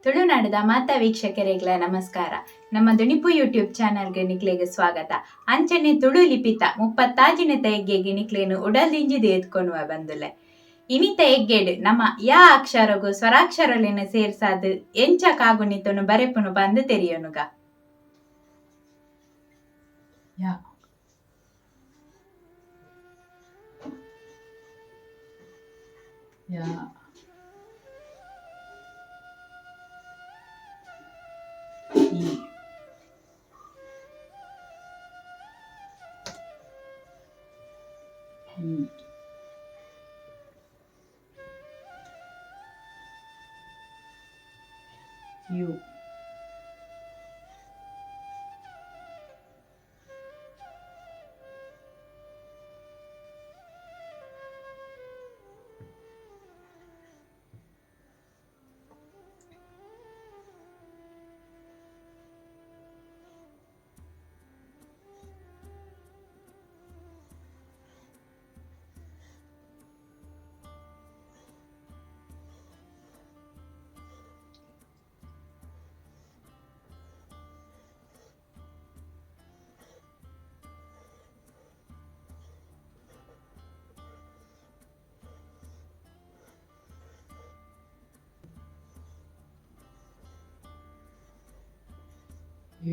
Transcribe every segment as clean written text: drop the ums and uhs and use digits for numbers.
ತುಳುನಾಡದ ಮಾತಾ ವೀಕ್ಷಕರಿಗ್ಲ ನಮಸ್ಕಾರ. ನಮ್ಮ ದುನಿಪು ಯೂಟ್ಯೂಬ್ ಚಾನಲ್ಗೆ ನಿಕ್ಲೆಗ್ ಸ್ವಾಗತ. ಅಂಚನೆ ತುಳು ಲಿಪಿತ 36ನೇ ಎಗ್ಗೆಗೆ ನಿಕ್ಲೇನು ಉಡಲ್ದಿಂಜಿದ್ ಎದ್ಕೊನುವ ಬಂದುಲೆ. ಇನಿತ ಎಗ್ಗೆಡ್ ನಮ್ಮ ಯಾ ಅಕ್ಷರಗು ಸ್ವರಾಕ್ಷರಲೆನ್ ಸೇರ್ಸಾದ್ ಎಂಚ ಕಾಗುಣಿತೊನು ಬರೆಪುನು ಪಂದ್ ತೆರಿಯೊನುಗ. ಯಾ ಯಾ E E U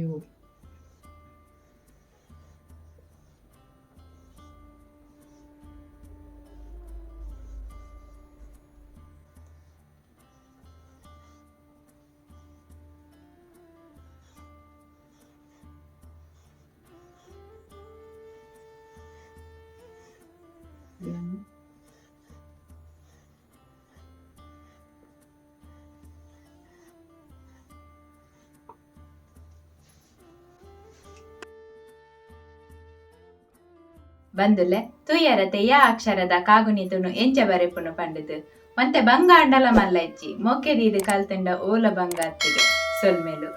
U M ಬಂದುಲೆ ತೂಯರತೆ ಯಾ ಅಕ್ಷರದ ಕಾಗುಣಿತೊನು ಎಂಚ ಬರೆಪುನು ಪಂಡುದು. ಒಂತೆ ಬಂಗ ಅಂಡಲ ಮಲ್ಲ ಇಜ್ಜಿ, ಮೋಕೆ ದೀದ್ ಕಲ್ತುಂಡ ಓಲ ಬಂಗ ಅತ್ತಿಗೆ. ಸೊಲ್ಮೆಲು.